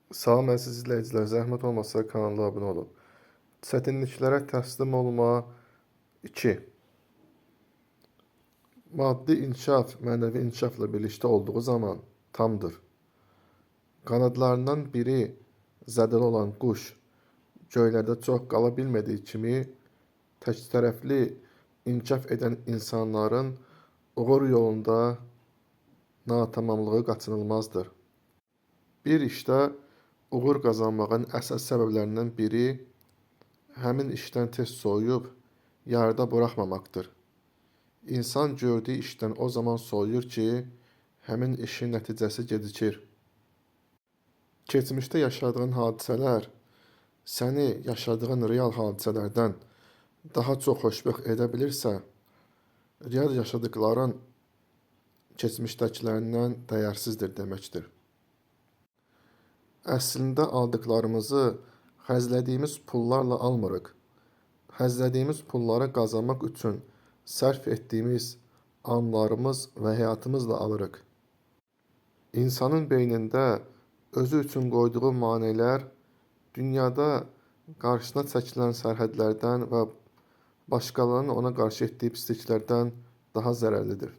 Salam əziz izləyicilər, zəhmət olmasa kanala abunə olun. Çətinliklərə təslim olma 2. Maddi inkişaf mənəvi inkişafla birlikdə olduğu zaman tamdır. Qanadlarından biri zədəli olan quş göylərdə çox qala bilmədiyi kimi, təktərəfli inkişaf edən insanların uğur yolunda natamamlığı qaçınılmazdır. Bir işdə uğur qazanmağın əsas səbəblərindən biri həmin işdən tez soyuyub yarıda buraxmamaqdır. İnsan gördüyü işdən o zaman soyuyur ki, həmin işin nəticəsi gecikir. Keçmişdə yaşadığın hadisələr səni yaşadığın real hadisələrdən daha çox xoşbəxt edə bilirsə, real yaşadıqların keçmişdəkilərindən dəyərsizdir deməkdir. Əslində aldıqlarımızı xərclədiyimiz pullarla almırıq. Xərclədiyimiz pulları qazanmaq üçün sərf etdiyimiz anlarımız və həyatımızla alırıq. İnsanın beynində özü üçün qoyduğu maneələr dünyada qarşısına çəkilən sərhədlərdən və başqalarının ona qarşı etdiyi pisliklərdən daha zərərlidir.